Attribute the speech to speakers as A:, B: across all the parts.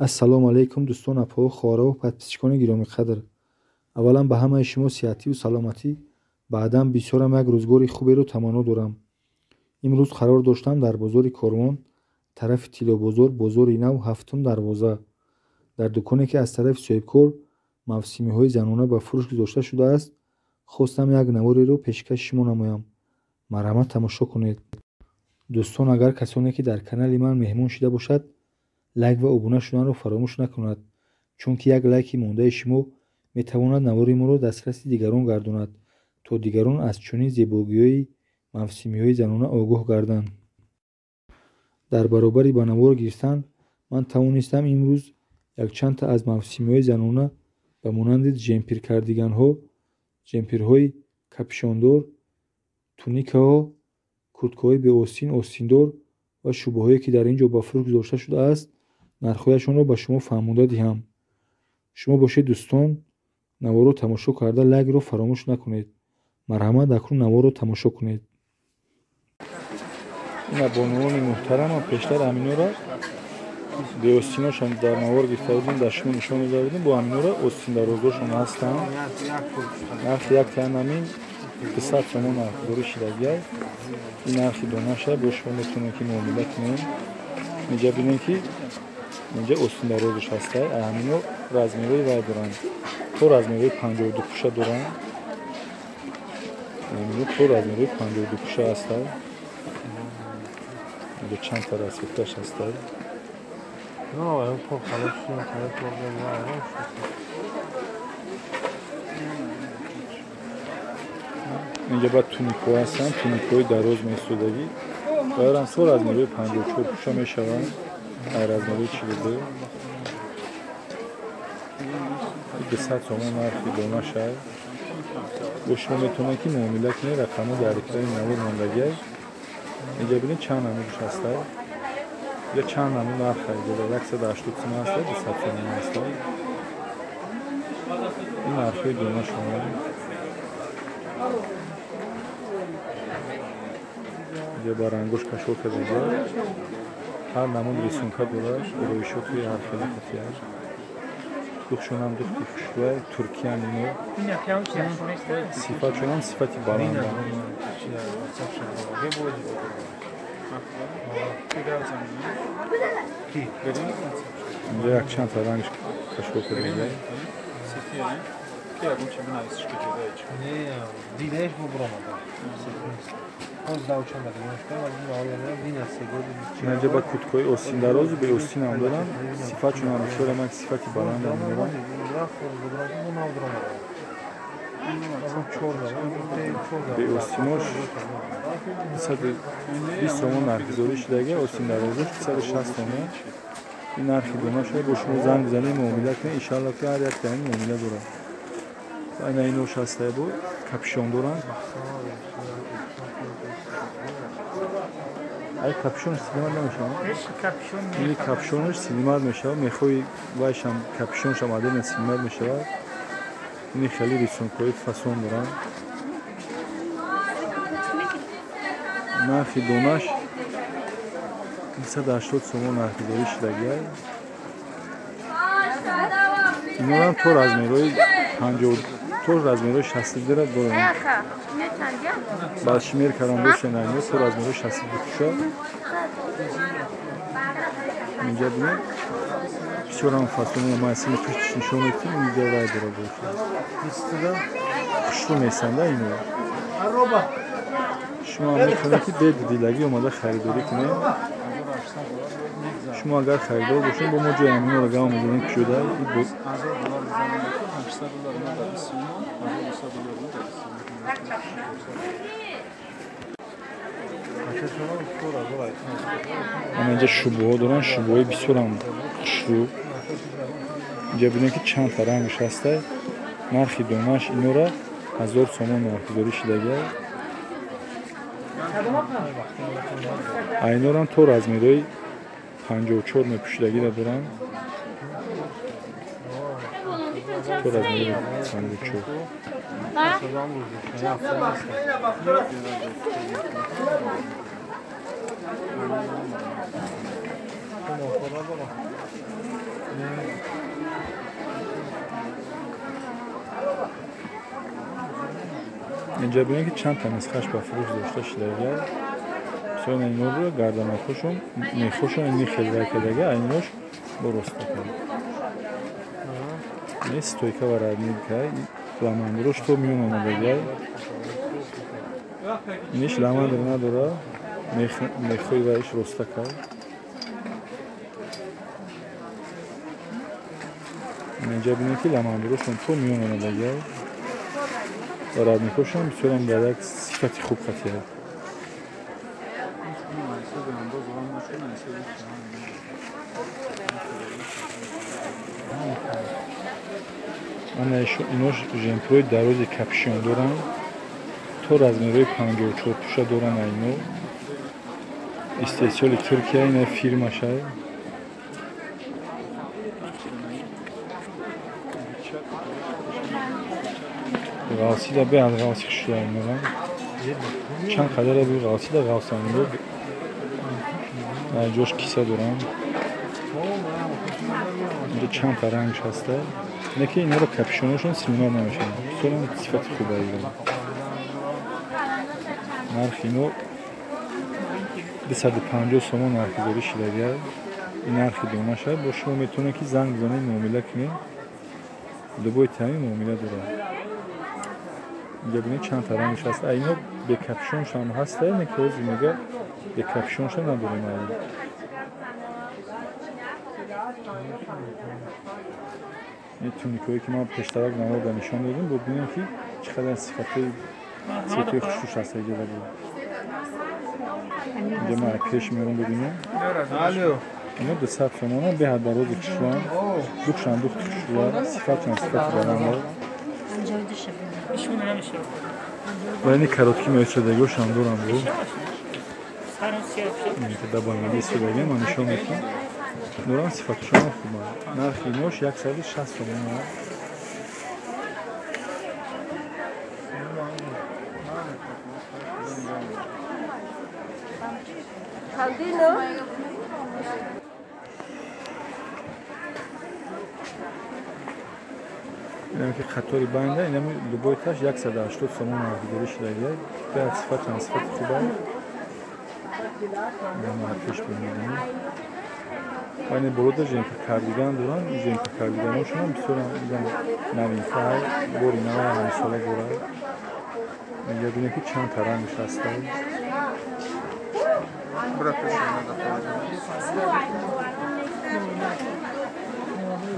A: Ассалому алайкум дӯстон, апаҳо, хоҳаро, подписчикони гиромиқадр. Аввалан ба ҳамаи шумо сиҳативу саломатӣ, баъдан бисёрам як рӯзгори хуберо таманно дорам. Имрӯз қарор доштам дар бозори Корвон, тарафи Тиллобозор, бозори нав, ҳафтум дарвоза, дар дуконе ки аз тарафи соҳибкор мавсимиҳои занона ба фурӯш гузошта шудааст, хостам як навореро пешкаши шумо намоям. Марҳамат, тамошо кунед. Дӯстон, агар касоне ки дар канали ман меҳмон шида бошад, лайк ва обуна шуданро фаромӯш накунад, чунки як лайки мондаи шумо метавонад навори моро дастраси дигарон гардонад, то дигарон аз чунин зебогиҳои мавсимиҳои занона огоҳ гарданд. Дар баробари ба навор гирифтан ман тавонистам имрӯз якчандта аз мавсимиҳои занона ба монанди ҷемпир-кардиганҳо, ҷемпирҳои капюшондор, туникаҳо, курткаҳои беостин, остиндор ва шӯбаҳое ки дар ин ҷо ба фурӯш гузошта шудааст, нархҳояшонро ба шумо фаҳмонда диҳам. Шумо бошед дӯстон, наворро тамошо карда лайкро фаромӯш накунед. Марҳамат, акнун наворро тамошо кунед. Ина бонувони муҳтарамам пештар аминора беостиношон дар навор гирифта будем, дар шумо нишон дода будем. Бо аминора остиндарозошон ҳастанд. Нархи як таян амин 200 сомон нархдорӣ шидагиай. Ин нархи донаша, бо шумо метавонем ки муомила кунем. Инҷа бинем ки инҷа остиндарозш ҳастай. Ҳамино размерҳои вай доранд, то размерҳои 52 пуша доранд. Ҳамино то размерҳои 52 пуша ҳастай. Инҷа чанд та расцветкаш ҳастай. Инҷа баъд туникҳо ҳастанд, туникҳои дароз меистодагӣ. Байрам то размерҳои 54 пуша мешаванд, ай размерҳои 42. 200 сомон нархи донашай. Бо шумо метавонед ки муомила кунед, рақамҳо дар экрани навор мондагиай. Инҷа бинед чанд намудш ҳастай. Инҷа чанд намуд нарх дора, 180 сомон ҳастай, 200 сомон ҳастай. Ин нархҳои донашон. Инҷа ба рангош кашол кардагиай. Ҳар намуд рисунка дорад, ороишоти ҳар хели қатиай. Духшонам духти хушрӯай, туркиян ино. Сифатшонам сифати баландам. Инҷа якчанд та рангш кашол кардагиай. Инҷа ба куткаҳои остиндарозу беостинам доранд. Сифатшонам бисёрам як сифати баландам доранд. Беостинош 220 сомон нархгузорӣ шудагиай, остиндарозош 260 сомон. Ин нархи донаша, бо шумо занг бизанед, муомила кунед, иншаалло ки ҳар як таин муомила дорад. Ина инош ҳастай, бо капюшон доранд. Ай капюшонш силимат намешавад? Ини капюшонш силимат мешавад, мехоҳи вайшам капюшоншам адена силимат мешавад. Ини хеле рисункҳои фасон доранд. Нархи донаш 280 сомон нархгузорӣ шудагиай. Инорам то размерҳои 50, то размерҳои 62 доранд. Баъд шумер кардам бошен, ино то размерҳои 62 пуша. Инҷа бинед, бисёрам фасони масини пуштиш нишон медиҳем, инҷа вай дора бошад. Хушрӯ месанда ино. Шумо метавонед ки бедилагӣ омада харидорӣ кунед. Шумо агар харидор бошед, бо мо ҷои аминоро гам мезанем кушода. Ана инҷа шӯбаҳо доранд, шӯбаҳои бисёрам хушрӯ. Инҷа бинед ки чанд та рангш ҳастай. Нархи донаш инора 1000 сомон нархгузорӣ шудагиай. Айнорам то размерҳои 54 мепӯшидагиро доранд. То размерҳои 54. Инҷа бинед ки чанд та нисхааш ба фурӯш гузошта шудагия. Бисёр инорро гарданакҳошон, мехҳошон ини хел вай кардага, айнош бо роста кард. Не стойка ва родник-а, ламандрош то миён омадагия. Иниш ламандр надора, мехҳои вайш роста кард. Инҷа бинед ки ламандрошон то миён омадагия. Ва родник-ҳошон бисёрам дар як сифати хуб хатият. Ана инош жемпурҳои дарози капюшон доранд, то размерҳои 54 пуша доранд. Айно истеҳсоли Туркия, ина фирмаша. Ғалсида беҳад ғалси хушрӯя инора. Чанд қадара би ғалсида ғалсан ино. Ҷош киса доранд. Инҷа чанд та рангш ҳаста. Не ки инора капюшоношон симинор намешаванд. Бисёрам сифати хуба ино. Нархи ино 250 сомон нархгузорӣ шудагия. Ин нархи донаша. Бо шумо метавонед ки занг бизанед, муомила кунед. Любой тами муомила дорад. Инҷа бинед чанд та рангш ҳаст. Ино бекапюшоншам ҳаста, не ки ҳозир мега бекапюшонша надорем. Ин туникҳое ки ман пештарак наворда нишон додем, бо бинем ки чӣ қадар сифатҳои цветҳои хушрӯш ҳаста иҷода буд. Инҷа ман пеш мером бибинем. Ино 200 сомона, беҳад дарози хушрӯянд, духшам духти хушрӯя, сифатшам сифати баланда. Ва ини коротки меочадагиҳошам дорам бу. Дабандаги истодагиам, ман нишон медиҳам. Дорам сифатшон хубанд. Нархи инош 160 сомон. Инам ки қатори банда, инам любой таш 180 сомон нархгузорӣ шудагия. Беҳад сифатшам сифати хуба. Инам пеш бинем. Ва ин болода жемпур кардиган доранд. Ин жемпур кардиганошон бисёрам новинка, бори нава ҳамсола дорад. Инҷа бинем ки чанд та рангш ҳаста.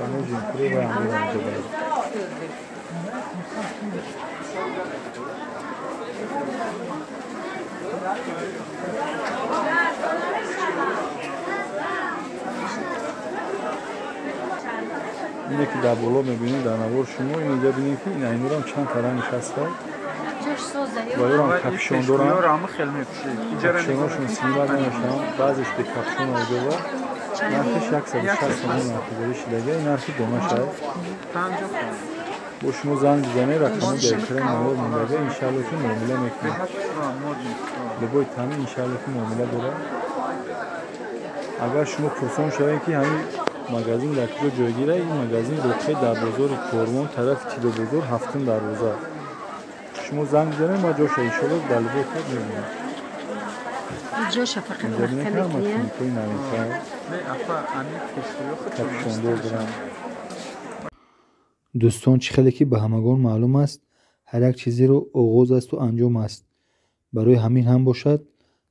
A: Ано жемпури ва ҳам доранд инҷа баъд. Ине ки дар боло мебинед дар навор шумо, инҷа бинед ки ин айнурам чанд та рангш ҳаста. Ва ёрам капюшон доранд. Капюшоношон симилар намешаванд, баъзеш бекапюшон оидова. Нархиш 160 сомон нархгузорӣ шудагия. Ин нархи донаша. Бо шумо занг бизанед, рақамҳо дар экрани навор мондага, иншаалло ки муомила мекунед. Любой тами иншаалло ки муомила дорад. Агар шумо пурсон шавед ки ҳамин магазин дар куҷо ҷойгир аст, ин магазин воқеъ дар бозори Корвон, тарафи Тилобозор, 7-ум дарвоза. Шумо занг бизанед, ма ҷоша иншоалло дар любой хат мебинем. Инҷа бинед ки ҳама туникҳои новинка, капюшондор доранд. Дӯстон, чӣ хеле ки ба ҳамагон маълум аст, ҳар як чизеро оғоз асту анҷом аст. Барои ҳамин ҳам бошад,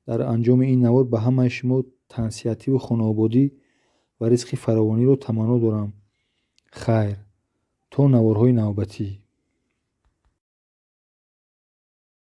A: дар анҷоми ин навор ба ҳамаи шумо тансиҳативу хонаободӣ ва ризқи фаровониро таманно дорам. Хайр, то наворҳои навбатӣ.